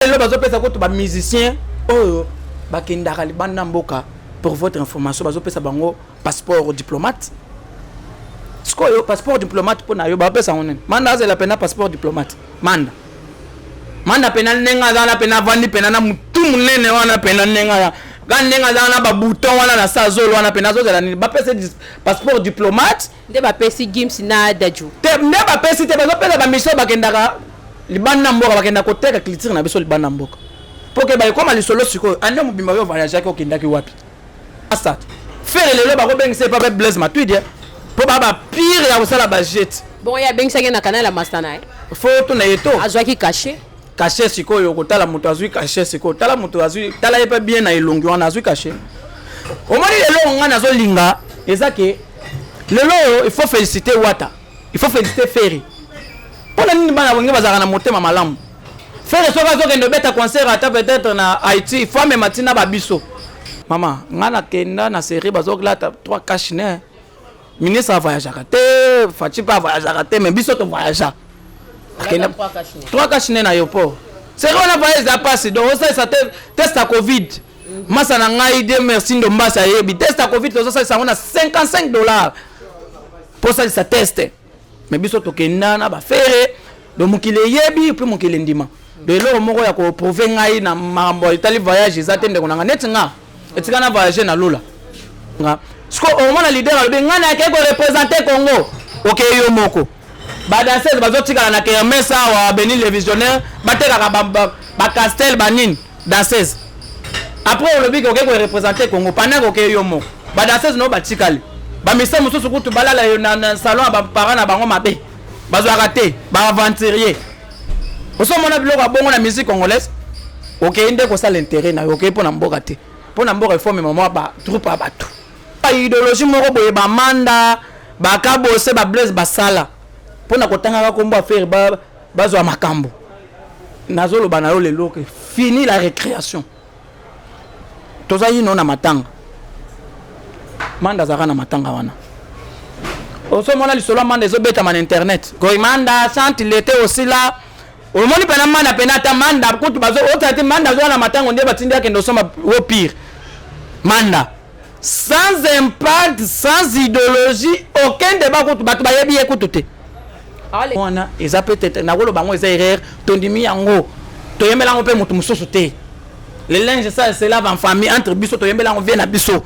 Lelo bazopesa kutu ba musiciens oyo bakendaka libanda mboka, pour votre information, bazopesa bango passeport diplomate. Sikoyo passeport diplomate mpo na yo bapesa yango nini? Manda azela pena passeport diplomate. Manda, manda pena ndenge aza wana, pena avandi pena na mutu monene wana, pena ndenge aza ka, ndenge aza wana, babouton wana na sa zolo wana, pena azozela nini? Bapesa passeport diplomate. Nde bapesi Gims na Dadju. Te, nde bapesi te. Bazopesa bamission, bakendaka libanda mboka, bakenda koteka culture na biso libanda mboka, mpo ke baekoma lisolo. Sikoyo ande mobimba oyo voyageaki, okendaki wapi? Asa Ferre lelo bakobengisa epa pe Blaise Matuidi mpo ba bapire ya kosala bajete. Bon, ye abengisaki na canal ya masta na ye. Fo tuna ye to. Azwaki cachet. Cachet sikoyo, kotala moto azwi cachet sikoyo, tala moto azwi, tala ye mpe bien na elongi wana azwi cachet. Omoni, lelo ngai nazolinga eza ke lelo oyo il faut féliciter Wata, il faut féliciter Ferre. Mpo na nini? Bana Wenge bazalaka na motema malamu. Ferre soki azokende obeta concert ata peut-être na Haïti, il faut amema ntina babiso. Mama, ngai nakenda na série, bazolata 3 cache-nez. Ministre avoyageaka te, Fatshi mpe avoyageaka te, mais biso tovoyagea. 3 cache-nez na aéroport, série wana voyage eza mpasi. Donc osalisa te test ya Covid. Masa na ngai de merci Ndombasi ayebi test ya Covid, tozosalisa yango na 55 $ mpo osalisa test. Mais biso tokenda na baFerre. Donc mokili eyebi mpe mokili endima. Donc eloko moko ya koprouver ngai na makambo etali voyage eza te, ndeko na ngai. Neti nga etika na voyage na lula nga. Siko omona leader alobi: "Ngai nakei koreprésenter Congo." Okei yo moko, badanseuse bazotikala na kermesse awa. Beni le visionnaire batekaka bacastel banini danseuse. Après olobi ke okei koreprésenter Congo pendant okei yo moko, badanseuse nao batikali. Bamise mosusu kutu balala na salon ya baparent na bango mabe, bazwaka te, baaventurier. Osomona biloko ya bongo na musique congolaise. Okei nde kosala intérêt na yo, okei mpo na mboka te. Mpo na mboka efo mema mwa batroupe ya bato, baidéologie moko boye. Bamanda, bakabose, bablaise basala mpo na kotangaka nkombo affaire, bazwa makambo. Nazoloba na yo lelo ke fini la récréation. Toza yino na matanga. Manda azalaka na matanga wana. Ozomona lisolo ya Manda ezobetama na internet. Koi Manda chante, il était aussi là. Omoni mpena Manda pena, ata Manda kutu otala te. Manda azoya na matango nde batindi akende osomba wo pire. Manda sans impact, sans idéologie, aucun débat kutu, bato bayebi ye kutu te. Wana eza peut-être nakoloba yango eza erreur, tondimi yango, toyembela yango mpe moto mosusu te. Le linge ça se lave en famille. Entre biso toyembela yango, vie na biso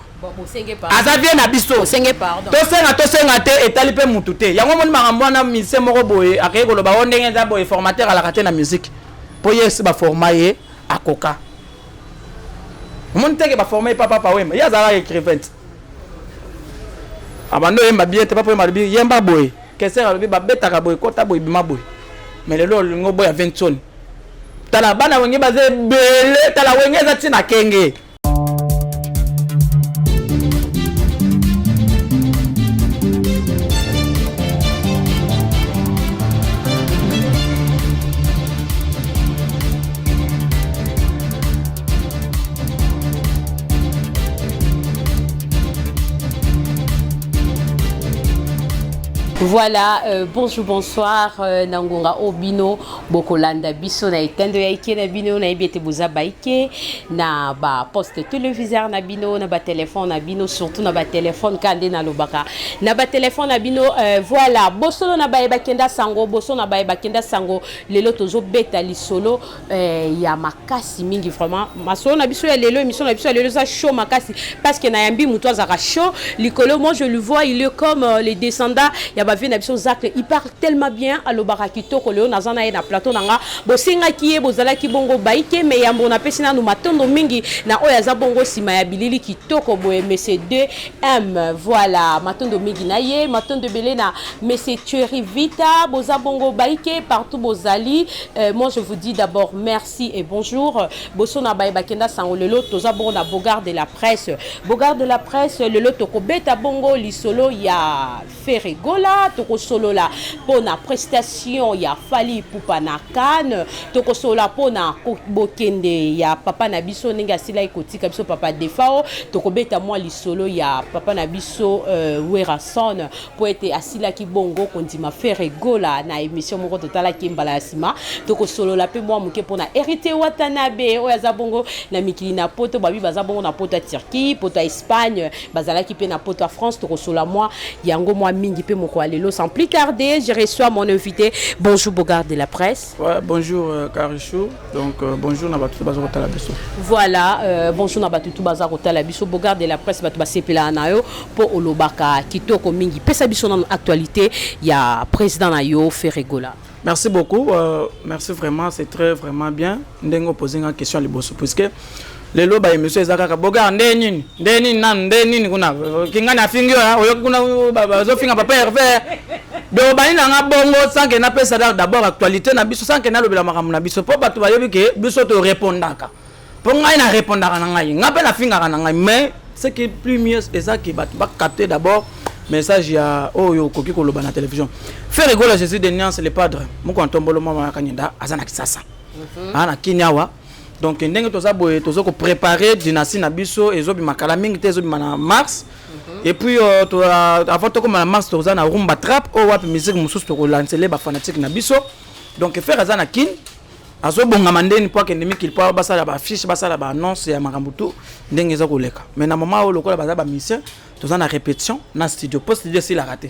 aza vie na biso. Tosenga, tosenga te, etali mpe mutu te. Yango omoni makambo wana, musicien moko boye akei koloba o ndenge eza boye, formateur alaka te na musique mpo ye esi baforma ye akoka. Omoni teke baforma ye papa Wemba, ye azalaka écrivain te, abandi oyemba bien te. Papa Wemba alobi: "Yemba boye." Keser alobi: "Babetaka boye, kota boye, bima boye." Mais lelo olingi oboya Vensoni. Tala bana Wenge baza ebele, tala Wenge eza ntina kenge. Voilà, bonjour, bonsoir, nangonga obino, bokolanda biso na etando ya ike na bino, na yebi ete boza baike na ba poste téléviseur na bino, na ba téléphone na bino, surtout na ba téléphone ka nde nalobaka na ba téléphone na bino. Voilà, bosolo na baye bakenda sango, bosolo na baye bakenda sango. Lelo tozobeta lisolo ya makasi mingi vraiment. Masolo na biso ya lelo, émission na biso ya lelo eza chaud makasi parce que nayambi moto azalaka chaud likolo. Moi je le vois, il est comme les descendants ya bavieux na biso Zacle. Il parle tellement bien, alobaka kitoko. Lelo naza na ye na plateau na nga, bosengaki ye, bozalaki bongo baike. Me yambo napesi nanu matondo mingi na oyo aza bongo nsima ya bilili kitoko boye, monsieur 2M. Voilà, matondo mingi na ye, matondo ebele na monsieur Thierry Vita. Boza bongo baike partout bozali. Moi je vous dis d'abord merci et bonjour. Boso na baye bakenda sango, lelo toza bongo na Bogard de la presse. Bogard de la presse, lelo tokobeta bongo lisolo ya Ferre Gola. Ipupa. Tokosolola mpona prestation ya Fally Ipupa na CAN. Tokosolola mpona bokende ya papa na biso ndenge asilaki kotika biso, papa Defao. Tokobeta mwa lisolo ya papa na biso Werrason, mpo ete asilaki bongo kondima Ferre Gola na émission moko totalaki mbala ya nsima. Tokosolola mpe mwa moke mpona Héritier Watanabe oyo aza bongo na mikili na poto. Babi baza bongo na poto ya Turquie, poto ya Espagne, bazalaki mpe na poto ya France. Tokosolola mwa yango mwa mingi mpe moko ya lelo. Sans plus tarder, je reçois mon invité. Bonjour, Bogard de la presse. Ouais, bonjour Karichou. Donc bonjour na bato baza kotala biso. Voilà, bonjour na bato baza kotala biso. Bogard de la presse, bato basepelaka na yo mpo olobaka kitoko mingi. Pesa biso nano actualité ya président na yo Ferre Gola. Merci beaucoup, merci vraiment, c'est très vraiment bien ndenge opose nga question ya liboso, puisque lelo ba émission eza kaka Bogard nde nini, nde nini nanu, nde nini kuna kingani afingi oyo oyoki kuna bazofinga papa Hervé. Donc bani na nga bongo sans que napesa d'abord actualité na biso, sans que nalobela makambo na biso, mpo bato bayebi ke biso torépondaka, mpo ngai na répondaka na ngai, nga mpe nafingaka na ngai. Mais ce qui est plus mieux eza ke bato bacapte d'abord message ya oyo okoki koloba na télévision. Ferre Gola, Jésus de Nuance, le padre moko antombolo mama ya Kanyenda, aza na Kisasa, aza na Kini awa. Donc ndenge toza boye, toza kopréparer dynastie na biso. Ezobima kala mingi te, ezobima na mars. Et puis avant tokóma na mars, toza na rumba trap oyo wapi musique mosusu tokolancele bafanatique na biso. Donc Ferre aza na Kine, azobongama ndeni mpo akende mikili, mpo basala baaffiche, basala baannonce ya makambo tu ndenge eza koleka. Mais na moment oyo, lokola baza bamusicien, toza na répétition na studio, mpo studio esilaka te.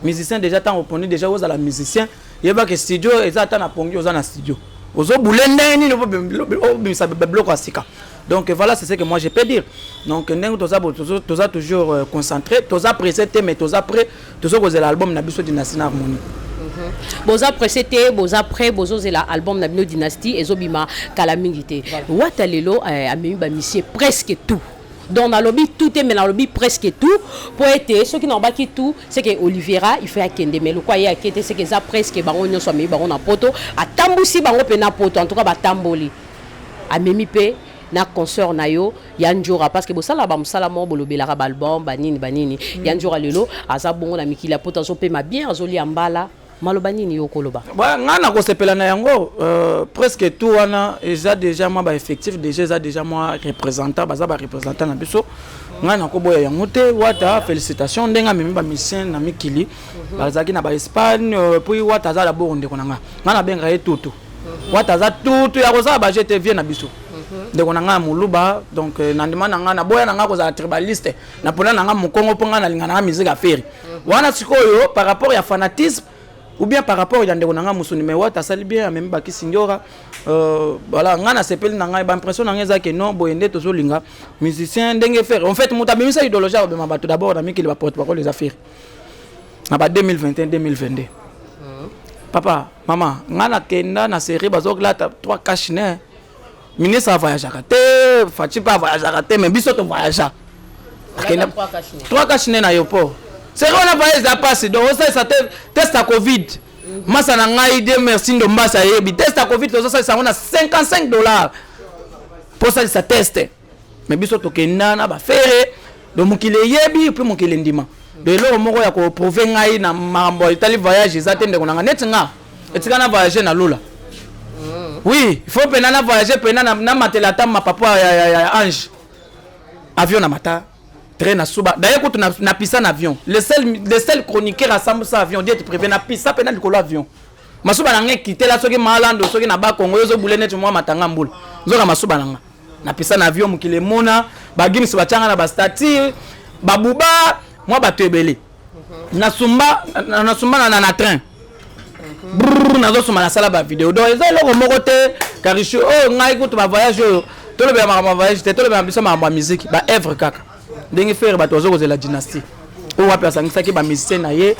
Musicien déjà, ntango oponi déjà ozala musicien, yebaka studio eza ata na pongi, oza na studio, ozobule ndenge nini obimisa biloko ya sika. Donc voilà, c'est ce que moi je peux dire. Donc ndenge toza, toza toujours concentré, toza pressé te, mais toza prêt. Toza kozela album na biso Dynastie na Harmonie. Boza pressé te, boza prêt, bozozela album na bino Dynastie, ezobima kala mingi te. Wata lelo amemi bamusicien presque tout. Donc nalobi tout te, mais nalobi presque tout, po ete soki nalobaki tout, c'est que Oliviera il faut akende, mais lokwa ye ake te, c'est que eza presque bango nyonso. Amemi bango na poto, atambusi bango mpe na poto. En tout cas batamboli, amemi mpe na concert na yo ya Njora, parce que bosala bamosala moko, bolobelaka baalbum banini banini. Ya Njora lelo aza bongo na mikili ya poto, azopema bien, azolia mbala. Maloba nini yo koloba? Ngai nakosepela na yango. Presque tout wana eza déjà mwa baeffectif, déjà eza déjà mwa représentant, baza bareprésentant na biso. Ngai nakoboya yango te. Wata, félicitation ndenge amemi bamusicien na mikili, bazalaki na baEspagne. Puis Wata aza d'abord ndeko na ngai, ngai nabengaka ye tutu. Wata aza tutu ya kozala baje te, vie na biso, ndeko na ngai ya moluba. Donc na ndima na ngai, naboya na ngai kozala tribaliste, napona na ngai mokongo, mpo ngai nalinga na ngai musique ya Ferre wana. Sikoyo par rapport ya fanatisme ou bien par rapport ya ndeko na ngai mosuni, mais Wata asali bien, amemi bakisi Ndiora. Voilà, ngai nasepeli na ngai. Baimpression na ngai eza ke non, boye nde tozolinga musicien ndenge Ferre. En fait, moto abimisa idéologie akobema bato d'abord na mikili, baporte parole eza Ferre na ba 2021 2022. Papa, mama, ngai nakenda na série, bazolata 3 cache-nez. Ministre avoyageaka te, Faci mpe avoyageaka te, mais biso tovoyagea. 3 cache-nez na aéroport, série wana voyage eza mpasi. Donc osalisa te test ya Covid. Masa na ngai de merci Ndombasi ayebi test ya Covid, tozosalisa yango na 55 $. Mpo osalisa test, mais biso tokenda na baFerre. Donc mokili eyebi mpe mokili endima. Donc eloko moko ya koprouver ngai na makambo etali voyage eza te. Ndeko na ngai, neti nga etika na voyage na lula, oui, il faut mpena na voyage mpena namatela ata mapapa ya ange, avion na mata train na suba. D'ailleurs kutu na pisa na avion, le seul chroniqueur asambwisa avion jet privé, na pisa mpena likolo avion. Masuba na nga ekitela soki malando, soki na Bakongo, oyo ozobule neti mwa matanga mbula, nzoka masuba na nga napesa na avion. Mokili emona bagimisi batianga na bastati, babuba mwa bato ebele. Nasumba na train brrr, nazosumba, nasala bavideo. Donc eza eloko moko te, Karichu oyo. Ngai kutu bavoyage oyo, tolobela makambo ya voyage te, tolobela biso makambo ya musique, baœuvre kaka. Ndenge Ferre, bato baza kozela Dynastie oyo wapi asangisaki bamusicien na ye,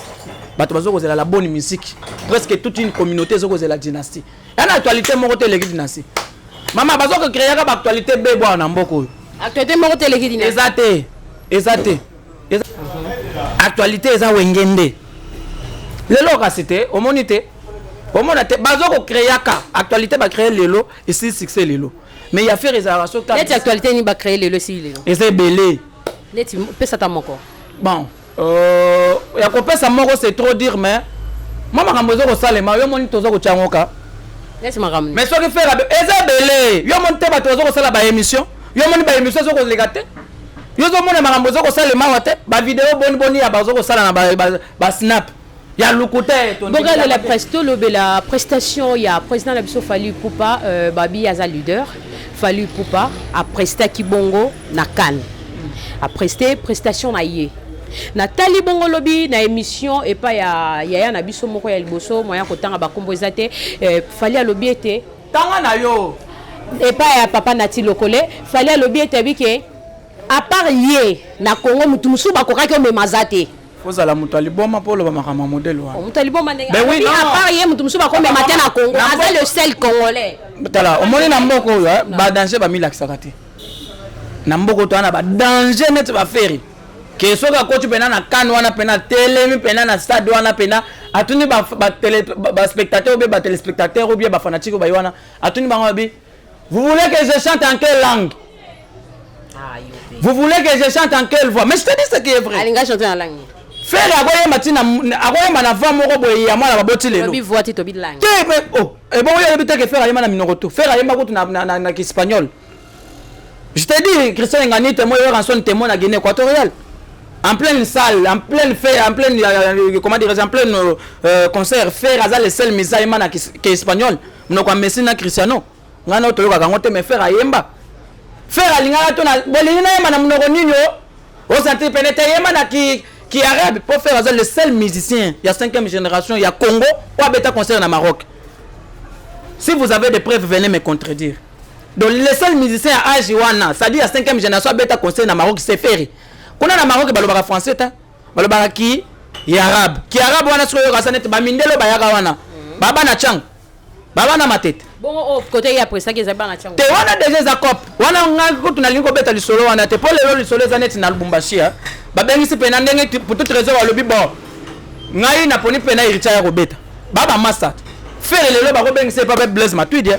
bato baza kozela la bonne musique. Presque toute une communauté eza kozela Dynastie. Ya na actualité moko te eleki Dynastie, mama. Baza kocréaka baactualité bebwana na mboka oyo. Actualité moko te eleki Dynastie. Eza te, eza te. Actualité eza Wenge nde lelo, kasi te omoni te, omona te. Baza kocréaka actualité, bacréer lelo, esili succès lelo. Mais ya Ferre ezalaka soki Neti actualité nini bacréer lelo, esili lelo? Eza ebele. Neti pesa ta moko. Bon. Ya kopesa moko, c'est trop dire, mais mwa makambo eza kosalema. Yo moni, toza kotya yango ka. Neti makambo? Mais soki Ferre eza ebele. Yo moni te, bato baza kosala baémission. Yo moni, baémission eza koleka te. Yo ozomona makambo eza kosalema awa te. Bavideo boni boni ya baza kosala na basnap ya lukuta. Bogalela presse, tolobela prestation ya président na biso Fally Ipupa. Babi aza leader. Fally Ipupa aprestaki bongo na CAN, apreste prestation na ye. Natali bongo lobi na émission epai ya yaya na biso moko ya liboso, moya kotanga bakombo eza te. Fally alobi ete Tanga na yo. Epai ya papa Nati Lokole, Fally alobi ete abike à part ye na Congo, mutu mosusu bakokaki omema aza te. Ozala moto ya liboma mpo oloba makambo ya modele wana. Moto ya liboma ndenge? Ben oui, non. À part ye, mutu mosusu bakomema te na Congo, aza le seul Congolais. Tala, omoni, na mboka oyo, badanger bamilakisaka te. Na mboka oyo toza na badanger neti baFerre, ke soki akoti mpena na CAN wana, mpena atelemi mpena na stade wana, mpena atuni baspectateur ou bien batéléspectateur ou bien bafanatique oyo bayi wana, atuni bango, babi: "Vous voulez que je chante en quelle langue? Ah, yo pe. Vous voulez que je chante en quelle voix?" Mais je te dis ce qui est vrai. Alinga chanter na langue? Ferre akoyemba ntina, akoyemba na voix moko boye ya mwana baboti lelo. Tobi voix te, tobi langue. Te, mais oh, ebongo yo oyebi te ke Ferre ayemba na minoko to? Ferre ayemba kutu na kiespagnol. Je te dis, Christian Engani témoin, Ranson témoin, na Guinée équatoriale, en pleine salle, en pleine fait, en pleine comment dirais, en pleine concert, Ferre aza le seul musicien ayemba na kiespagnol, monoko ya Messi na Cristiano. Ngai na toyokaka yango te, mais Ferre ayemba. Ferre alingaka to na bolingi nayemba na monoko nini o osentir pene te, yemba na ki arabe, po Ferre aza le seul musicien ya cinquième génération ya Congo oyo abeta concert na Maroc. Si vous avez des preuves, venez me contredire. Donc le seul musicien ya âge wana, c'est-à-dire ya cinquième génération, abeta concert na Maroc, c'est Ferre. Kuna na Maroc balobaka français te, balobaka ki ya arabe. Ki arabe wana, soki oyoka sa neti bamindele bayaka wana, baba na tiango, baba na matete. Bongo oyo kote ye aprestaki, ezali bana tiango? Te, wana deja eza cope wana. Ngai kutu nalingi kobeta lisolo wana te, mpo lelo lisolo eza neti na Lubumbashi. Babengisi mpena ndenge Putu Trésor balobi: "Bon, ngai naponi mpena Héritier ya kobeta." Baba masa Ferre lelo bakobengisa ye pa Blaise Matuidi,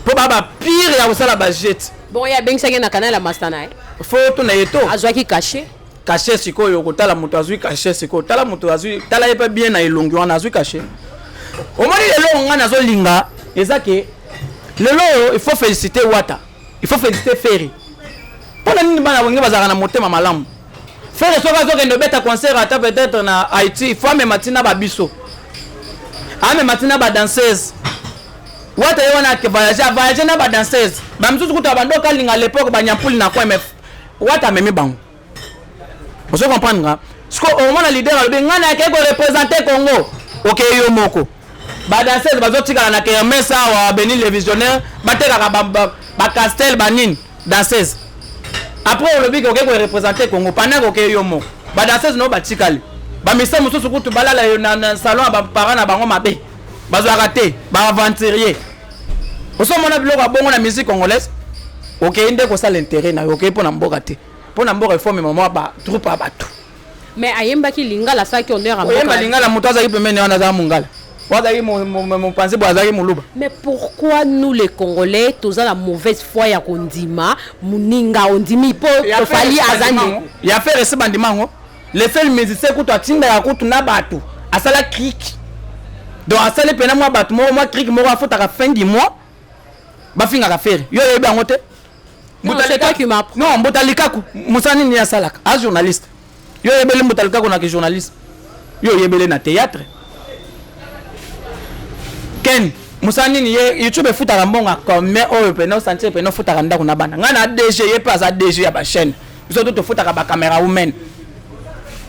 mpo baba pire ya kosala bajete. Bongo ye abengisaki ye na canal ya masta na ye? Fo tuna ye to. Azwaki cachet? Cachet sikoyo, kotala moto azwi cachet sikoyo, tala moto azwi, tala ye mpe bien na elongi wana, azwi cachet. Omoni, lelo ngai nazolinga eza ke lelo oyo il faut féliciter Wata, il faut féliciter Ferre. Mpo na nini? Bana Wenge bazalaka na motema malamu. Ferre soki azokende obeta concert, ata peut-être na Haïti, il faut amema ntina babiso, amema ntina badanseuse. Wata ye wana ake voyage, avoyage na badanseuse bamisusu kuta bandoka alinga l'époque banyampuli na coin, mais Wata amemi bango. Ozo comprendre nga? Siko omona leader alobi: "Ngai nakei koreprésenter Congo." Okei yo moko, badanseuse bazotikala na kermesse awa. Beni le Visionnaire batekaka bacastel banini danseuse. Après olobi ke okei koreprésenter Congo pendant ke okei yo moko, badanseuse nao batikali. Bamisa mosusu kutu balala yo na salon ya baparent na bango mabe, bazwaka te, baaventurier. Osomona biloko ya bongo na musique congolaise. Okei nde kosala intérêt na yo, okei mpo na mboka te. Mpo na mboka, ifo mema mwa batroupe ya bato. Mais ayembaki lingala, asalaki honneur ya Oyemba mboka. lingala, moto azalaki pembeni wana azala mongala, oyo azalaki mopanzi boye azalaki moluba. Mais pourquoi nous les Congolais toza na mauvaise foi ya kondima moninga? Ondimi mpo Fally aza ndeko. Ya Ferre esi bandima yango. Le seul musicien kutu atindaka kutu na bato, asala clique, donc asali mpena mwa bato moko, mwa clique moko afutaka fin du mois, bafingaka Ferre. Yo oyebi yango te? Non, c'est toi qui m'apprends. Non, Mbuta Likaku mosala nini asalaka? A journaliste. Yo oyebeli Mbuta Likaku na ki journaliste, yo oyebeli na théâtre. Ken mosala nini ye? YouTube efutaka mbongo combien? Oyo pene osentir pene ofutaka ndako na bana. Ngai na DG, ye mpe aza DG ya bachaîne. Biso to tofutaka bacaméra women,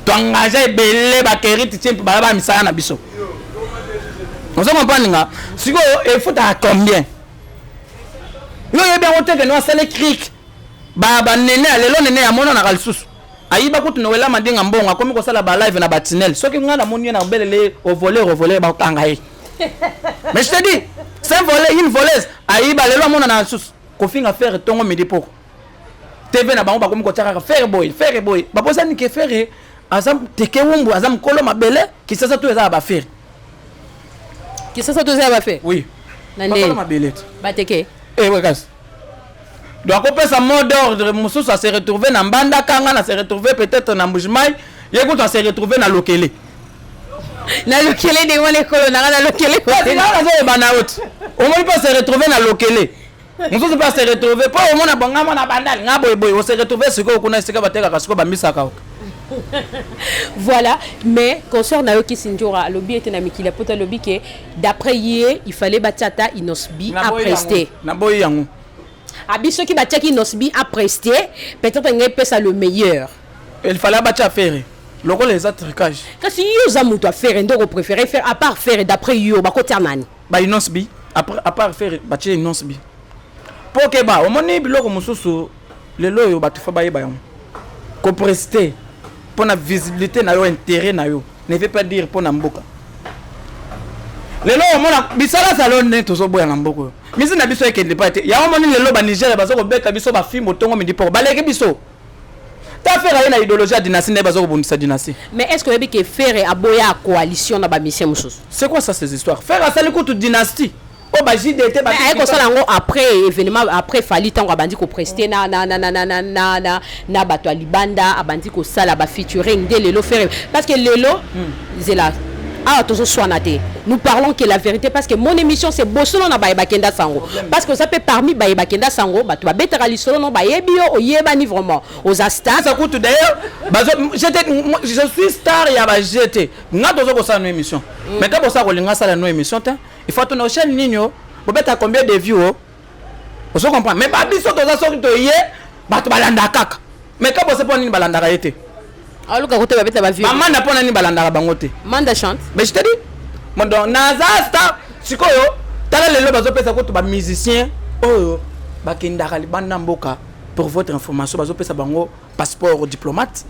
toengage ebele, bakeriti tie mpe baya bamisala na biso. Ozo comprendre nga? Sikoyo efutaka combien? Yo oyebi yango te? Kende asala clique banene ya lelo, nene amonanaka lisusu, ayiba kutu Noela Madinga mbongo, akomi kosala balive na batinel. Soki ngai namoni ye na obelele ovoler, ovoler, bakokanga ye. Mais je te dis, c'est un voleur, une voleuse. Ayiba, lelo amonana lisusu kofinga Ferre ntongo, midi, poko. TV na bango bakomi kotia kaka Ferre boye, Ferre boye. Babosani ke Ferre aza teke wumbu, aza mokolo mabele. Kisasa to eza ya baFerre. Kisasa to eza ya baFerre? Oui. Na bakolo ndeni? Mabele te. Bateke. Eh, kasi donc akopesa mot d'ordre mosusu, ase retrouve na Mbandaka, nga na se retrouve peut-être na Mbujimai. Ye kutu ase retrouve na Lokele. Na Lokele ndenge wana, ekolo nanga na Lokele. Nazoloba na yo ti omoni mpe ase retrouve na Lokele. Mosusu mpe ase retrouve mpo omona bonga mwana Bandali nga boyeboye, ose retrouve sikoyo kuna esika batekaka sikoyo bamisaka oka. Voilà, mais concert na yo, Kisi Ndjora alobi ete na mikili ya poto, alobi ke d'après ye, il fallait batia ata Innoss'B aprester. Naboyi yango. Abi soki batiaki Innoss'B aprester, peut-être ngai epesa le meilleur. Il fallait batia Ferre lokola eza trucage. Kasi yo oza moto ya Ferre nde okopréféré Ferre. À part Ferre, d'après yo bakotia nani? Ba Innoss'B. À part Ferre, batie Innoss'B mpo keba omoni biloko mosusu. Lelo oyo bato fa bayeba yango, koprester mpo na visibilité na yo, intérêt na yo, ne veut pas dire mpo na mboka. Lelo omona bisala salo nde tozoboya na mboka oyo, misi na biso ekende pa te. Yango omoni lelo Banigeria baza kobeta biso bafimbo ntongo midi poko, baleki biso. Ta Ferre aye na idéologie ya dynastie, nde baza kobundisa dynastie. Mais est ce que oyebi ke Ferre aboya coalition na bamusicien mosusu? C'est quoi ça, ces histoires? Ferre asali kutu dynastie oyo ba JDT. Aye kosala yango après événement, après Fally, ntango abandi koprester na bato ya libanda, abandi kosala bafeaturing nde lelo Ferre. Parce que lelo zela awa tozoswana te, nous parlons que la vérité, parce que mon émission, c'est Bosolo na baye bakenda sango, parce que oza mpe parmi baye bakenda sango, bato babetaka lisolo no, bayebi yo, oyebani vraiment, oza star. Ça coûte d'ailleurs bazo j'étais, je suis star ya ba GT. Nga tozo kosala no émission, mais ka bosala kolinga sala no émission te, il faut tuna chaîne nini o bobeta combien de vues o ozo comprendre. Mais babiso toza, soki toye, bato balandaka kaka. Mais ka bose, mpo nini balandaka ye te? Aluka kote babeta bavues. Bamanda, mpo na nini balandaka bango te? Manda Chante. Mais je te dis, bon, donc naza star. Sikoyo tala lelo bazopesa kutu bamusicien oyo bakendaka libanda mboka, pour votre information, bazopesa bango passeport diplomate.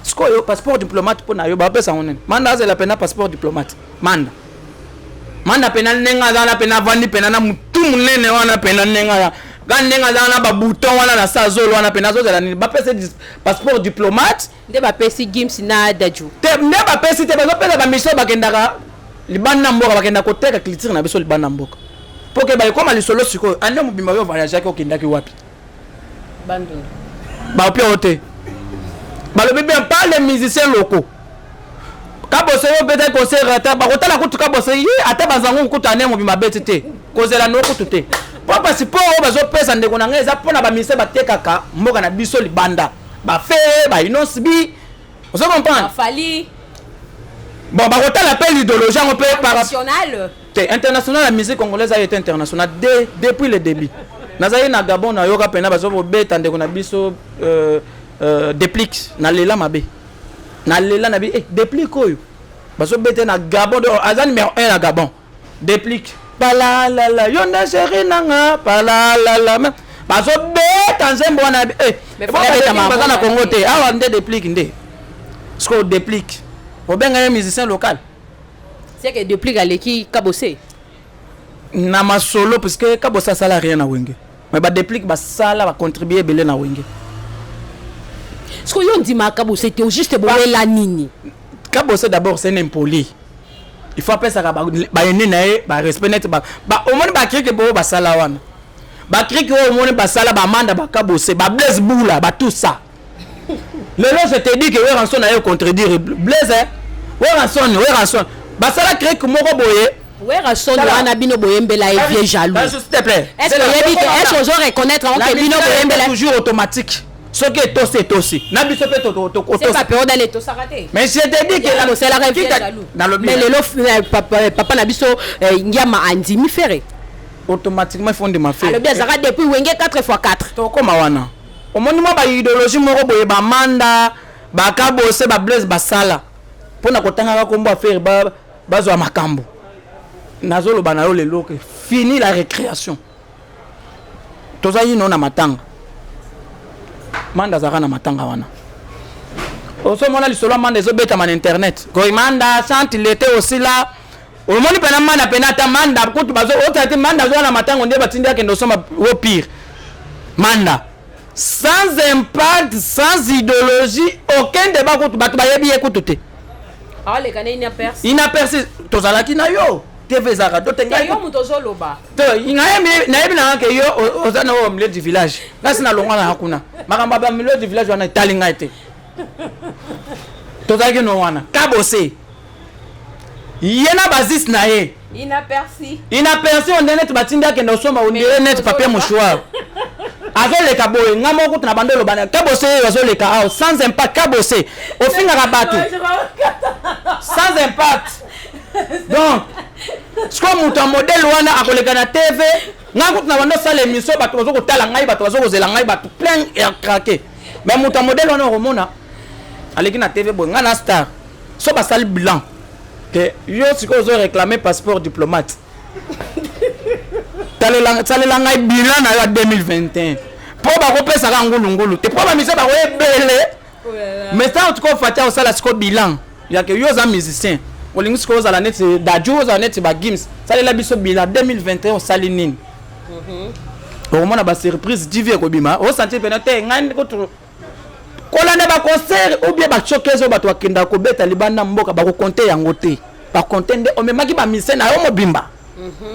Sikoyo passeport diplomate mpo na yo bapesa yango nini? Manda azela pena passeport diplomate. Manda, manda pena ndenge aza wana, pena avandi pena na mutu monene wana, pena ndenge aza ka, ndenge aza wana, babouton wana na sa zolo wana, pena azozela nini? Bapesa passeport diplomate. Nde bapesi Gims na Dadju. Te, nde bapesi te, bazopesa bamission bakendaka libanda mboka, bakenda koteka culture na biso libanda mboka, mpo ke baekoma lisolo. Sikoyo ande mobimba oyo voyageaki, okendaki wapi? Bandundu. Bapia o te, balobi bien pas les musiciens locaux. Kabose oyo obetaki concert ata bakotala kutu Kabose ye ata bazango kutu ane mobimba abeti te, kozela no kutu te, mpo passeport oyo bazopesa, ndeko na ngai, eza mpona bamusicien batekaka mboka na biso libanda, baFerre, baInnoss'B, ozo comprendre? Fally. Bon, bakotala mpe l'idéologie yango mpe par National. Te, international, la musique congolaise a été internationale depuis le début. Nazali na Gabon, nayoka mpena bazo kobeta ndeko na biso Déplique, nalela mabe, nalela na bi eh, Déplique oyo bazobeta na Gabon, donc aza numéro 1 na Gabon. Déplique palalala, yo nde chéri nanga, palalala, bazobeta nzembo wana eh, baza na Congo te awa nde Déplique nde sikoyo. Déplique obenga ye musicien local? C'est que Déplique aleki Kabose. Na masolo, puisque Kabose asala rien na Wenge, mais baDéplique basala, bacontribue ebele na Wenge. Sikoyo yo ndimaka Kabose te, juste bowela nini? Kabose d'abord, c'est un impoli. Il faut apesaka bayene na ye barespect net. Omoni bacrique boyo basala wana, bacrique oyo omoni basala, bamanda, baKabose, baBlaise Bula, batout ça. Lelo je te dis que Werrason aye contredire Blaise. Werrason, Werrason basala crique moko boye. Werrason wana bino boyembela ye vieux jaloux. S'il te plaît. Est ce que oyebi ke, est ce que ozo reconnaître yango ke bino boyembela? Toujours automatique, soki etosi, etosi na biso mpe. Période ale etosaka te. Mais je te dis que bosalaka vieux jaloux, mais lelo papa na biso Ngiama andimi Ferre. Automatiquement il faut ndima Ferre. Alobi azalaka depuis Wenge 4 x 4. Tokóma wana, omoni mwa baidéologie moko boye, bamanda, baKabose, baBlaise basala mpona kotangaka nkombo ya Ferre, bazwa makambo. Nazoloba na yo lelo ke fini la récréation, toza yino na matanga. Manda azalaka na matanga wana, ozomona lisolo ya Manda ezobetama na internet, koi Manda chante, il était aussi là. Omoni mpena Manda pena, ata Manda kutu otala te, Manda azoya na matango nde batindi akende osomba au pire. Manda sans impact, sans idéologie, aucun débat, kutu bato bayebi ye kutu te. Aoleka na inaperçu. Inaperçu, tozalaki na yo, TV ezalaka to te. Yo moto ozoloba. Nayebi nanga ke yo oza na oyo milieu du village, ngasi nalongwa nanga kuna. Makambo ya bamilieu du village wana etali ngai te. Tozalaki no wana Kabose, ye na basis na ye. Inaperçu. Inaperçu, onde neti batindi akende osomba, on dirait neti papier mouchoir. Azoleka boye, nga moko kutu na bando oloba na Kabose oyo azoleka awa sans impact. Kabose ofingaka bato sans impact. Donc sikoyo moto ya modèle wana akoleka na TV? Ngai kutu na bando osala émission, bato bazo kotala ngai, bato bazo kozela ngai, bato plein ya craquer. Mais moto ya modèle wana, okomona aleki na TV boye, ngai na star so basali bilan ke yo sikoyo ozo réclamer passeport diplomate. Salela ngai bilan na yo ya 2021, mpo bakopesaka ngulungulu te, mpo bamusicien bakoya ebele. Mais ntango sikoyo Fati osala sikoyo bilan yake, yo oza musicien, olingi sikoyo ozala neti Dadju, ozala neti baGims, salela biso bilan 2021, osali nini? Okomona basurprise tv ekobima, osentir pene te. Ngai kutu kolanda baconcert ou bien bashowcase oyo bato bakendaka kobeta libanda mboka, bakokonte yango te. Bakonte nde omemaki bamusicien na yo mobimba,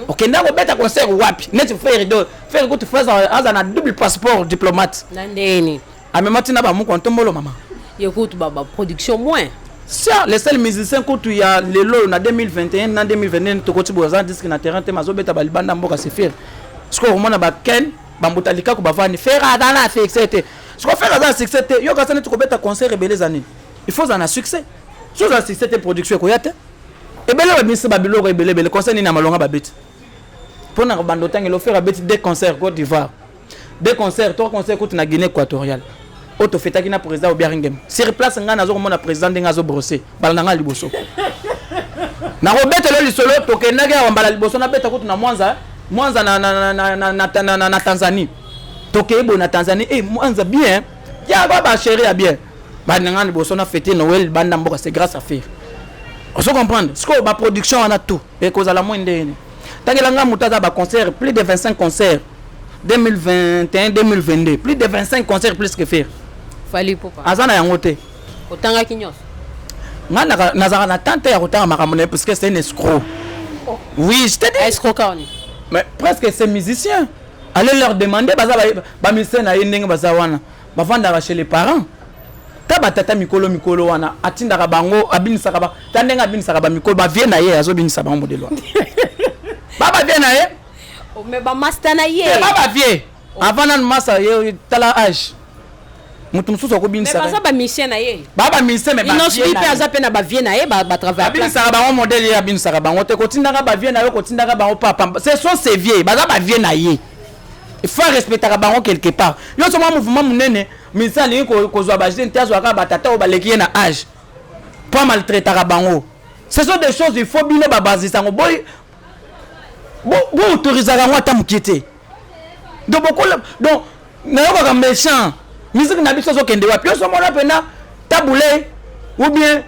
okendaka kobeta concert wapi? Neti Ferre do Ferre kutu fe aza na double passeport diplomate. Na ndeni? Amema ntina bamuku ntombolo mama. Ye kutu baproduction moins. Sia, le seul musicien kutu ya lelo na 2021 na 2022 tokoti boye, aza disque na terrain te, mazobeta balibanda mboka, c'est Ferre. Sikoyo okomona baken bambuta likaku bavandi, Ferre aza na succès te. Sikoyo Ferre aza na succès te, yo kasa neti kobeta concert ebele eza nini? Il faut ozala na succès. So ozala succès te, production ekoya te. Ebele babimisi babiloko ebele ebele, concert nini ya malonga babeti? Mpona kobanda otangela, Ferre abeti deux concerts Côte d'Ivoire, deux concerts, trois concerts kutu na Guinée équatoriale oyo tofetaki na président Obiang Nguema sur place. Ngai nazo komona président ndenge azobrose bala na ngai liboso, nakobetela lisolo. Tokendaki awa mbala liboso nabeta kutu na Mwanza, Mwanza na Tanzanie. Tokei boye na Tanzanie, e Mwanza bien yaba bachéri ya bien baninga liboso na fête Noël banda mboka, c'est grâce à Ferre. Ozo comprendre? Sikoyo baproduction wana tout ekozala mwa ndenge tangela nga moto aza baconcert, plus de 25 concerts 2021, 2022, plus de 25 concerts plus que Ferre. Fally Ipupa? Aza na yango te. Otangaki nyonso? Nga nazalaka na temps te ya kotanga makambo na ye, parce que c'est un escroc. Oui, je te dis. Escroc kani? Mais presque ces musiciens, allez leur demander, baza bamusicien na ye ndenge baza wana, bavandaka chez les parents. Ta batata mikolo mikolo wana atindaka bango, abinisaka ba ta ndenge abinisaka bamikolo, bavieux na ye, azobinisa bango modèle wana, ba bavieux na ye. Oh, mais bamaster na ye. Ba bavieux avant nanu masa ye, tala age moto mosusu akobinisa. Baza bamusicien na ye. Ba bamusicien, mais Innoss'B mpe aza mpe na bavieux na ye, batravaille. Abinisaka bango modèle ye abinisaka bango te. Kotindaka bavieux na yo, kotindaka bango papa, ce sont ses vieux, baza bavieux na ye, il faut respectaka bango quelque part. Nyonso mwa mouvement monene, musicien alingi kozwa bajeune te, azwaka batata oyo baleki ye na age mpo amaltraitaka bango. Ce sont des choses, il faut bino babazisa yango boy boautorisaka yango ata mokie te. Donc bokola, donc nayokaka méchant musique na biso azokende wapi? Nyonso mona mpena Tabu Ley ou bien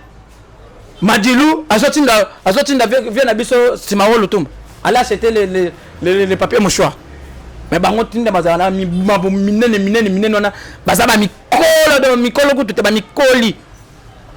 Madilu azotinda vieux na biso Simaro Lutumba aller acheter le papier mouchoir. Mais bango tinda bazala na minene minene minene wana, baza bamikolo, donc mikolo kutu te, bamikoli.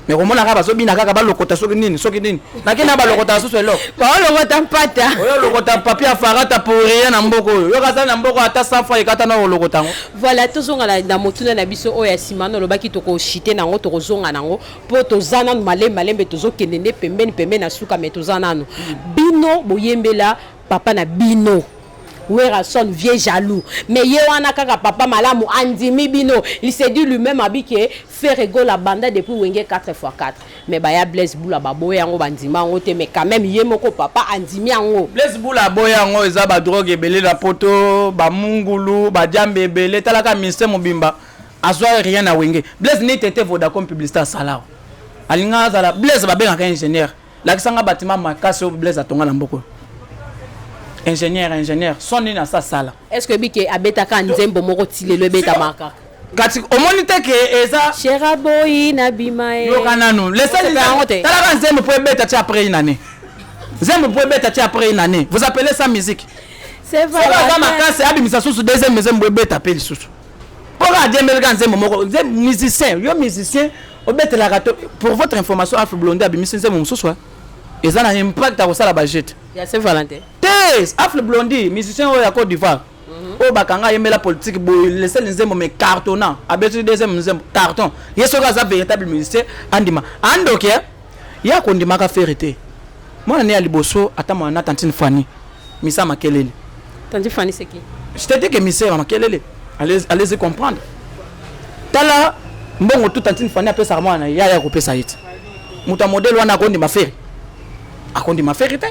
Mais komona kaka bazobina kaka, balokota soki nini soki nini, nakei na balokota susu eloko. Baolokota mpata. Oyo olokota papier ya farata pour rien na mboka oyo. Yoka, aza na mboka ata 100 fois ekata na olokota yango. Voilà, tozonga na motuna na biso oyo ya nsima. Na olobaki tokoshite nango, tokozonga nango mpo toza nanu malembe malembe, tozokende nde pembeni pembeni na suka. Mais toza nanu, bino boyembela papa na bino Werrason vieux jaloux, mais ye wana kaka papa malamu andimi bino. Il s'est dit lui-même abi ke Ferre Gola banda depuis Wenge 4 x 4, mais baya Blaise Bula baboya yango, bandima yango te. Mais quand même ye moko papa andimi yango. Blaise Bula aboya yango, eza badrogue ebele na poto, bamungulu, badiambe ebele. Talaka ministère mobimba azwa rien na Wenge. Blaise neti ete Vodacom publicité asala, alinga azala Blaise babengaka ingénieur. Lakisanga batima makasi oyo Blaise atonga na mboka oyo. Ingénieur, ingénieur son nini asa asala? Est ce que bike abetaka nzembo moko ti lelo ebetamaka kaka? Kati omoni te ke eza Shera boyi na bima ye. Yoka nanu. Osepela yango te. Talaka nzembo po ebeta ti après une année, nzembo po ebeta ti après une année, vous appelez ça musique? C'est soki aza makasi, abimisa susu deuxième nzembo ebeta mpe lisusu, mpo kaka adiembeleka nzembo moko. Musicien, yo musicien obetelaka to. Pour votre information, Alpha Blondy abimisi nzembo mosusu eza na impact ya kosala budget. Ya Saint Valentin? Te, Alpha Blondy, musicien oyo ya Côte d'Ivoire. Oyo bakanga ayembela politique boye, le seul nzembo mais cartonnant, abeti deuxième nzembo carton. Ye soki aza véritable musicien, andima andoki ye akondimaka Ferre te. Mwana ne ya liboso ata mwana na tantine Fanny misa makelele. Tantine Fanny, c'est qui? Je te dis que misa ya makelele, allez allez comprendre. Tala mbongo tout tantine Fanny apesaka mwana na ye, ya kopesa ye te. Moto ya modèle wana akondima Ferre? Akondima Ferre te.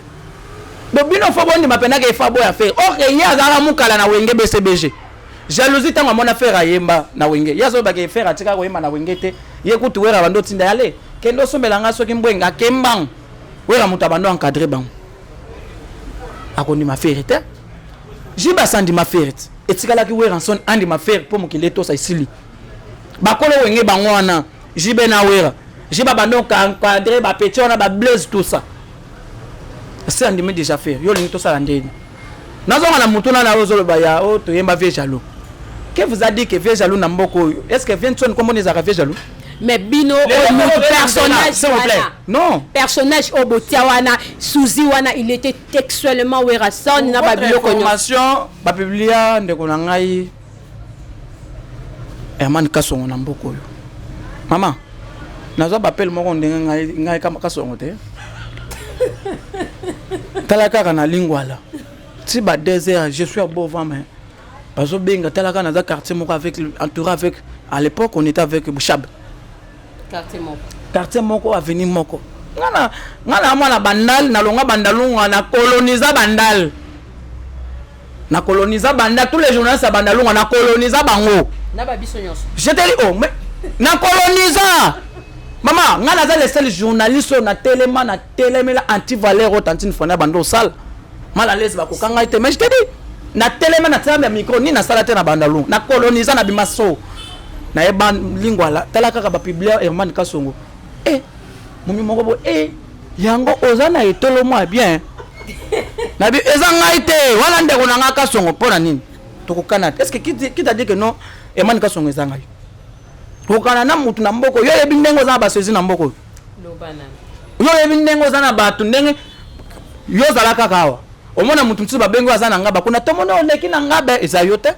Bo bino fo bondima mpenaka efa boya Ferre. Or ye azalaka mokala na Wenge BCBG. Jalousie, ntango amona Ferre ayemba na Wenge, ye azolobaka Ferre atikaka koyemba na Wenge te. Ye kutu Wera bando otinda yale kende osombela nga soki mbwenga akembango. Wera moto abando encadre bango, akondima Ferre te. Jibas andima Ferre te. Etikalaki Werrason andima Ferre mpo mokili etosa esili. Bakolo Wenge bango wana, Jibe na Wera, Jiba bando encadre bapeti wana, bablaise, tout ça. Se andimi déjà Ferre, yo olingi tosala ndeni? Nazonga na mutu nana oyo ozoloba ya oyo toyemba vieux jaloux. Que vous a dit que vieux jaloux na mboka oyo? Est ce que vieux Ntsoni komboni ezalaka vieux jaloux? Mais bino oyo personnage s'il vous plaît, non. Personnage oyo botia wana, Suzy wana, il était textuellement Werrason na babiloko. Information bapublia, ndeko na ngai Herman Kasongo na mboka oyo, mama, nazwa bapele moko ndenge ngai Kasongo te. Tala kaka na Lingwala ti ba 2 heures, je suis à Beauvant, mais bazobenga. Tala kaka, naza quartier moko avec, entouré avec, à l'époque on était avec Bouchab. Quartier moko. Quartier moko, avenue moko. Nga na mwana Bandal, nalonga Bandalunga, na colonisa Bandal, na colonisa Bandal. Tous les journalistes ya Bandalunga, na colonisa bango. Na babiso nyonso. Je te dis, oh, mais na colonisa, mama. Nga naza le seul journaliste oyo natelema, natelemela antivaleur oyo tantine Fani bando osala mal à l'aise, bakoka ngai te. Mais je te dis, natelema, natelema ya micro nini nasala te na Bandalunga, na colonisa, na bima so nayeba Lingwala. Tala kaka bapublier Herman Kasongo e momi moko boye e yango oza na etolo mwa bien. Nabi eza ngai te wana, ndeko na ngai Kasongo. Mpo na nini tokokana te? Est ce que qui t'a dit que non, Herman Kasongo eza ngai? Kokana na mutu na mboka, yo oyebi ndenge oza na basezi na mboka oyo, yo oyebi ndenge oza na bato, ndenge yo ozala kaka awa. Omona mutu mosusu babengi oyo aza na ngaba kuna, tomoni oleki na ngaba, eza yo te.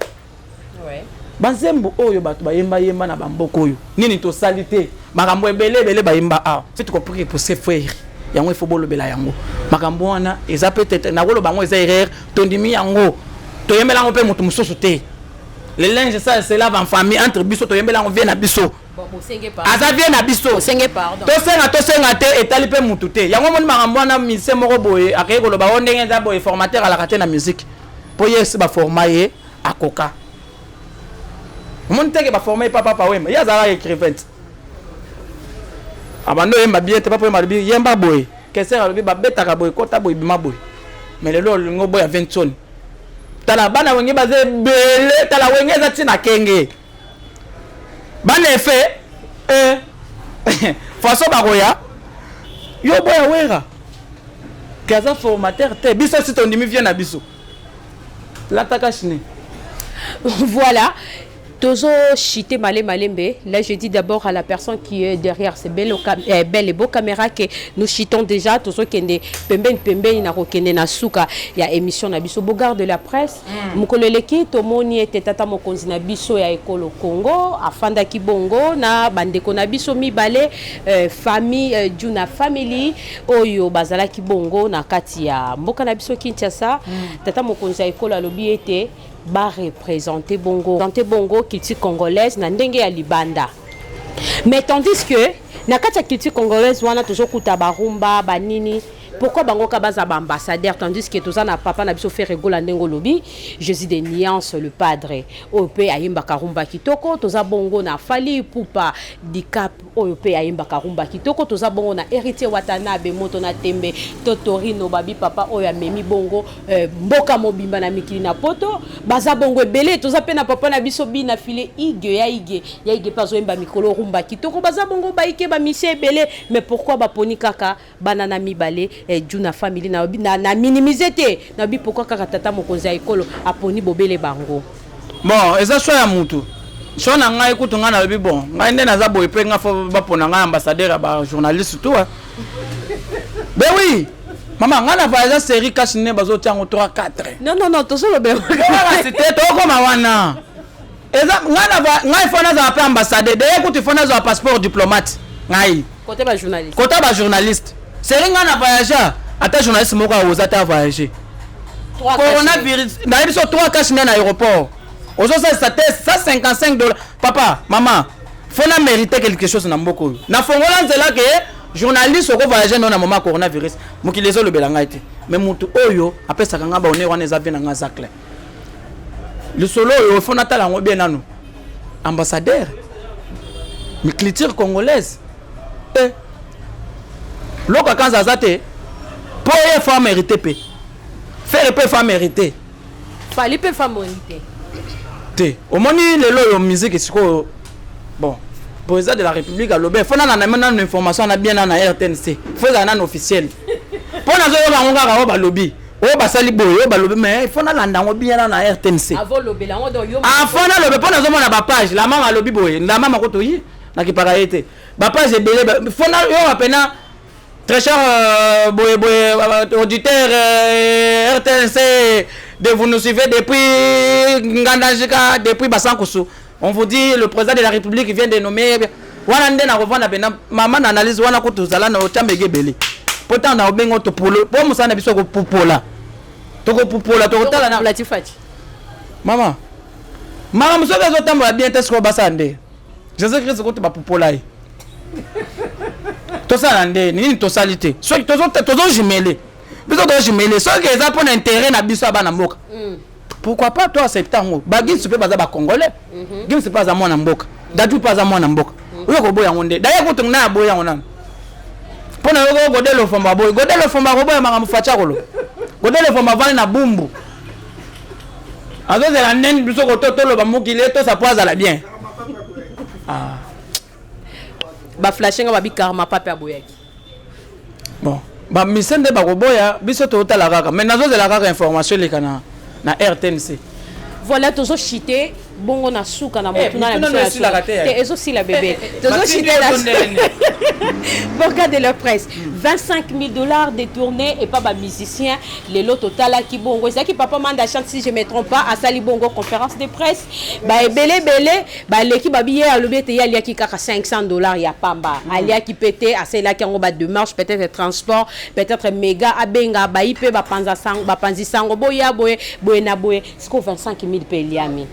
Banzembo oyo bato bayembayemba na bamboka oyo, nini tosali te? Makambo ebele ebele bayemba awa. Fi tokoki repousse Ferre yango, ifo bolobela yango. Makambo wana eza peut-être, nakoloba yango eza erreur, tondimi yango, toyembela yango mpe moto mosusu te. Le linge ça se lave en famille. Entre biso toyembela yango, vie na biso aza vie na biso. Tosenga, tosenga te, etali mpe mutu te. Yango omoni makambo wana, musicien moko boye akei koloba o ndenge eza boye, formateur alaka te na musique, mpo ye esi baforma ye akoka. Omoni teke baforma ye, papa Wemba, ye azalaka écrivain te, abandi oyemba bien te. Papa Wemba alobi yemba boye, Keser alobi babetaka boye, kota boye, bima boye. Mais lelo olingi oboya Vensoni. Tala bana Wenge baza ebele, tala Wenge eza ntina kenge bana efe eh. Façon bakoya yo boya Wera ke aza formateur te. Biso si tondimi vie na biso, lataka chine. Voilà, tozo chité malé malembe. Là, je dis d'abord à la personne qui est derrière ces belles, belles et beaux caméras que nous chitons déjà. Tozo kende pembeni pembeni na kokende na suka ya émission na biso Bogard de la presse. Mokolo eleki tomoni ete tata mokonzi na biso ya ekolo Congo afandaki bongo na bandeko na biso mibale, famille Juna Family, oyo bazalaki bongo na kati ya mboka na biso Kinshasa. Tata mokonzi ya ekolo alobi ete bareprésente bongo bongo culture congolaise na ndenge ya libanda. Mais tandis que na kati ya culture congolaise wana tozokuta barumba banini, pourquoi bango ka baza baambassadeur, tandis que toza na papa na biso Ferre Gola, ndenge olobi, Jésus de nuance, le padre, oyo mpe ayembaka rumba kitoko? Toza bongo na Fally Ipupa Dicap, oyo mpe ayembaka rumba kitoko. Toza bongo na Héritier Watanabe, moto na tembe to Torino babi, papa oyo amemi bongo mboka mobimba na mikili na poto. Baza bongo ebele. Toza mpe na papa na biso Bina File, Ige ya Ige ya Ige, mpe azoyemba mikolo rumba kitoko. Baza bongo baike bamisie ebele. Mais pourquoi baponi kaka bana na mibale, Juna Family? Na minimize te, nayebi pourquoi kaka tata mokonzi ya ekolo aponi bobele bango. Bon, eza choix ya mutu. Choix na ngai kutu, ngai nalobi bon, ngai nde naza boye mpe ngai fo bapona ngai ambassadeur ya bajournaliste tout. Ben oui. Mama, ngai na voyage série cache-nez, bazotia yango 3 4. Non, non, non, tozolobela. Te, tokoma wana. Eza ngai na ngai, faut nazala mpe ambassadeur. D'ailleurs kutu faut nazala passeport diplomate ngai. Côté bajournaliste. Kota bajournaliste série, ngai na voyage, ata journaliste moko aoza te avoyage. Coronavirus, nayebi so 3 cache-nez na aéroport, ozosalisa te 155 $. Papa, mama, faut na mériter quelque chose na mboka oyo. Nafongola nzela ke journaliste okovoyage no na moment ya coronavirus, mokili ezolobela ngai te. Mais motu oyo apesaka ngai bahonneur wana eza bien na ngai, aza clair. Lisolo oyo faut natala yango bien nanu. Ambassadeur culture congolaise e loka kanza aza te mpo ye faut amérite mpe Ferre mpe faut amérite. Fally mpe faut mérite. Te, omoni lelo oyo musique sikoyo, bon, président de la République alobi faut nana nano information na bien na RTNC, faut ezala nano officiel, mpo nazoyoka yango kaka oyo balobi, oyo basali boye, oyo balobi, mais faut nalanda yango bien na RTNC. Afo nalobe, mpo nazomona bapage, la mama alobi boye, la mama kotoyi nakipaka ye te, bapage ebele, faut nayoka mpena. Très cher boye boye auditeur RTNC, de vous nous suivez depuis Ngandajika, depuis Basankusu, on vous dit le président de la République vient de nommer wana nde nakovanda mpena mama na analyse wana. Kutu ozala na otambeki ebele po ntango na obenga topolo po mosala na biso kopupola, tokopupola, tokotala na mama makambo soki ezotambola bien te. Sikoyo basala nde Jésus Christ kutu bapupola ye. Tosala nde nini? Tosali te soki tozojumele biso, tozojumele soki eza mpona intérêt na biso ya bana mboka, pourquoi pas to accepte yango? Bagims mpe baza bacongolais, Gims mpe aza mwana mboka, Dadju mpe aza mwana mboka. Oyo koboya yango nde daye kutu na aboya yango nano mpo na yoko Gode Lofombo aboyi. Gode Lofombo akoboya makambo Fatshi akolo. Gode Lofombo avandi na Bumbu, azozela ndeni biso koto toloba mokili etosa po azala bien. Ah. Baflashe nga, babi Karma Pape aboyaki. Bon, bamise nde bakoboya, biso totala kaka, mais nazozela kaka information eleka na RTNC. Voilà, tozochite bongo na suka na motuna na biso te, ezosila bebe. Tozochite na boka de la presse, 25 000 $ détournés et pas bamusicien. Lelo totalaki bongo, ezalaki papa Manda Chante, si je me trompe pas, asali bongo conférence de presse, baebele ebele baleki, babi ye alobi ete ye aliaki kaka 500 $ ya pamba. Aliaki mpe te, asalelaki yango badémarche, peut-être transport, peut-être méga abenga bayi mpe bapanzi sango boya boye boye na boye. Siko 25 000 mpe eliami.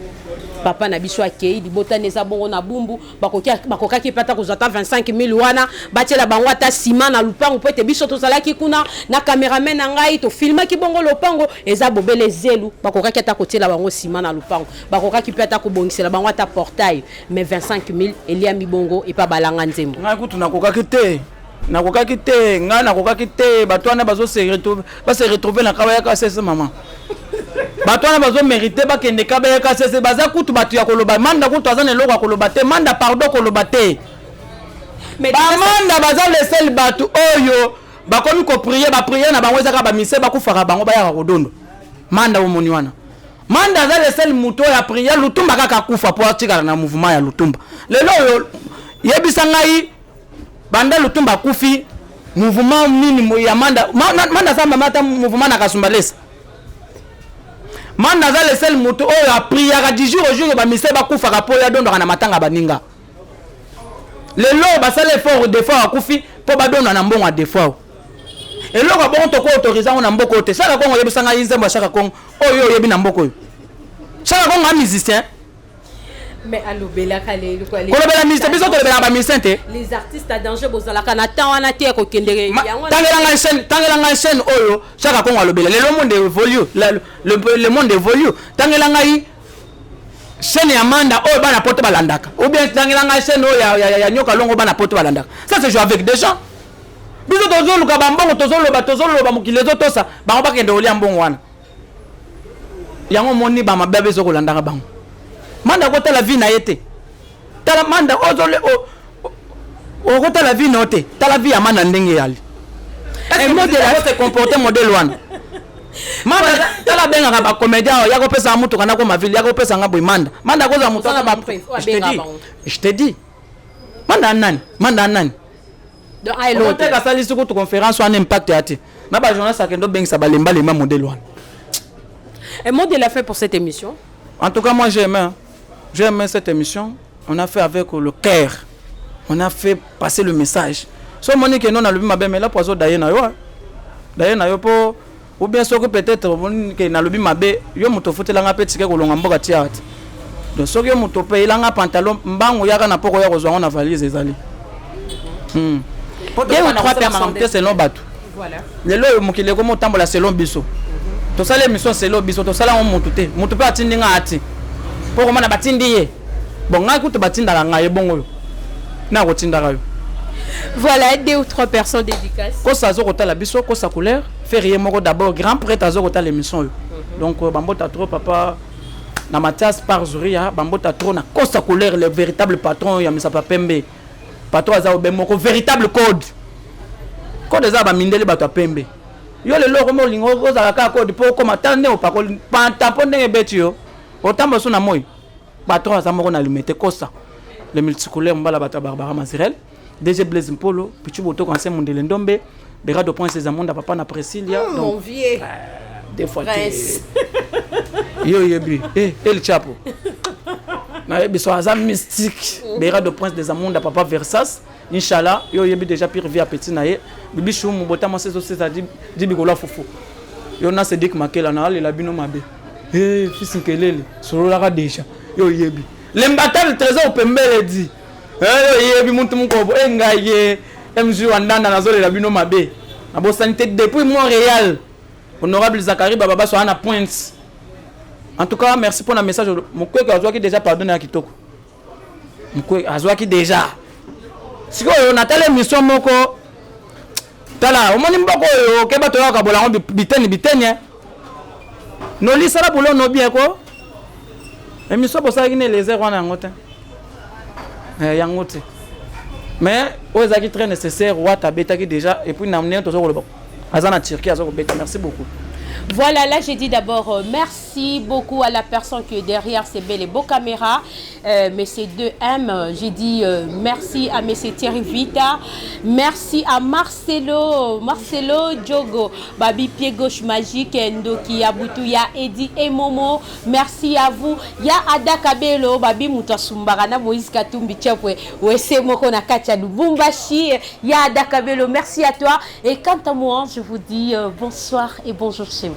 Papa na biso akei, libotani eza bongo na Bumbu. Bakokaki mpe ata kozwa ata 25 000 wana, batiela bango ata nsima na lupango, mpo ete biso tozalaki kuna na cameraman na ngai, tofilmaki bongo lopango eza bobele zelu. Bakokaki ata kotiela bango nsima na lupango, bakokaki mpe ata kobongisela bango ata portail, mais 25 000 eliami bongo epa balanga nzembo. Ngai kutu nakokaki te, nakokaki te, ngai nakokaki te. Bato wana base retrouve na kabayaka sese. Mama, bato wana bazomérite bakende kabayaka sese. Baza kutu bato ya koloba. Manda kutu aza na eloko ya koloba te. Manda, pardon, koloba te. Bamanda baza lesele, bato oyo bakomi koprier, baprière na bango ezaka bamise bakufaka, bango bayaka kodondo. Manda omoni wana, Manda aza le seul moto oyo aprier Lutumba kaka akufa mpo atikala na mouvement ya Lutumba. Lelo oyo yebisa ngai, banda Lutumba akufi, mouvement nini ya Manda? Manda aza mama ata mouvement na Kasumbalesa. Manda aza le seul moto oyo apriaka du jour au jour bamise bakufaka mpo oyo adondaka na matanga baninga. Lelo oyo basala effort, Defao akufi mpo badonda na mbongo ya Defao. Eloko ya bongo toko autoriser yango na mboka oyo te. Shaka Kongo, oyebisa ngai nzembo ya Shaka Kongo oyo oyebi na mboka oyo. Shaka Kongo a musicien. Mais alobelaka lelo. Kolobela musicien, biso tolobelaka bamusicien te. Les artistes à danger, bozalaka na temps wana te kokende. Tangela ngai chaîne, tangela ngai chaîne oyo Shaka Kongo alobela. Lelo monde évolue, le monde évolue. Tangela ngai chaîne ya Manda oyo bana poto balandaka, ou bien tangela ngai chaîne oyo ya Nyoka Longo bana poto balandaka. Ça c'est jouer avec des gens. Biso tozoluka bambongo, tozoloba, tozoloba, mokili ezotosa bango, bakende kolia mbongo wana. Yango omoni bamabe abe ezokolandaka bango. Manda akotala vie na ye te. Tala Manda, okotala vie na yo te. Tala vie ya Manda ndenge eyali se comporte modèle wana. Manda, tala, abengaka bacomédien oyo ya kopesaka mutuka na koma ville, ya kopesanga boye. Manda, Manda akozala moto. Je te dis, je te dis, Manda nani? Manda nani? Oteka asalisi kutu conférence wana, impact ya te. Na bajournaliste akende obengisa balembalemba modèle wana. Un mot de la fin pour cette émission. En tout cas, moi j'ai aimé, hein. J'ai aimé cette émission. On a fait avec le cœur, on a fait passer le message. So omoni ke no nalobi mabe, mais la po azodaye na yo, hein. Daye na yo mpo ou bien soki peut-être omoni ke nalobi mabe, yo moto ofutelanga mpe tike kolonga mboka tia te. Donc soki yo moto opeyelanga pantalon, mbangu yaka na poko ya kozwa yango na valise ezali. Po Deux ou trois personnes. Te selon bato. Lelo oyo mokili ekomi otambola selon biso. Tosala émission selon biso, tosala yango motu te. Motu mpe atindi nga ati mpo komona batindi ye. Bon, ngai kutu batindaka ngai ebongo oyo na kotindaka yo. Voilà, deux ou trois personnes dédicaces. Kosa azo kotala biso, Kosa Couleur Ferre ye moko d'abord, grand prêtre azo kotala émission oyo. Donc bambota trop papa na Mathias par Zuria, bambota trop na Kosa Couleur, le véritable patron ya misapa pembe. Patron aza obe moko véritable code. Code eza bamindele, bato ya pembe. Yo lelo okomi olinga ozala kaka code mpo okoma ta nde opakoli pantampo ndenge ebeti yo otambola so na moi. Patron aza moko na Limete, Kosa le multicouleur, mbala bato ya Barbara Mazirel, DG Blaise Mpolo, Pichu Botoko, ancien Mundele Ndombe, Berado Prince Ezamonda, papa na Presilia. Mon Donc vieux. Des fois te. Prince. Yo oyebi El Chapo nayebi so aza mystique. Berado Prince des Amonda, papa Versas, inchallah. Yo oyebi déjà pire vie apeti na ye Bibi Shumu botama sezosesa dibikola fufu. Yo na Cédric Makela na alela bino mabe. Hey, fils Nkelele sololaka déjà. Yo oyebi lembatale Trésor pembele di. Yo oyebi muntu mokobo e ngai ye MG Wandanda, nazolela bino mabe. Nabosani te depuis Montréal honorable Zakari Bababaso ana Pointe. En tout cas, merci pour la message. Mokweke azwaki déjà pardon ya kitoko, Mokweke azwaki déjà. Sikoyo natala émission moko, tala omoni mboka oyo okeba toyaka bolango biteni biteni, eh. Nolisala boulot bien ko émission bosalaki na Elezer wana yango te. Yango te, mais oyo ezalaki très nécessaire. Wata abetaki déjà et puis na ndenge toza koloba aza na Turquie, aza kobeta. Merci beaucoup. Voilà, là j'ai dit d'abord merci beaucoup à la personne qui est derrière ces belles et beaux caméras, Monsieur 2M. J'ai dit merci à Monsieur Thierry Vita, merci à Marcelo, Marcelo Diogo, Babi Pied Gauche Magique, Ndoki Abutu, ya Eddie et Momo, merci à vous. Ya Ada Kabelo, Babi Mutasumbara, na Moïse Katumbi Tchapwe, Wese Moko na Katia Lubumbashi, ya Ada Kabelo, merci à toi. Et quant à moi, je vous dis bonsoir et bonjour chez vous.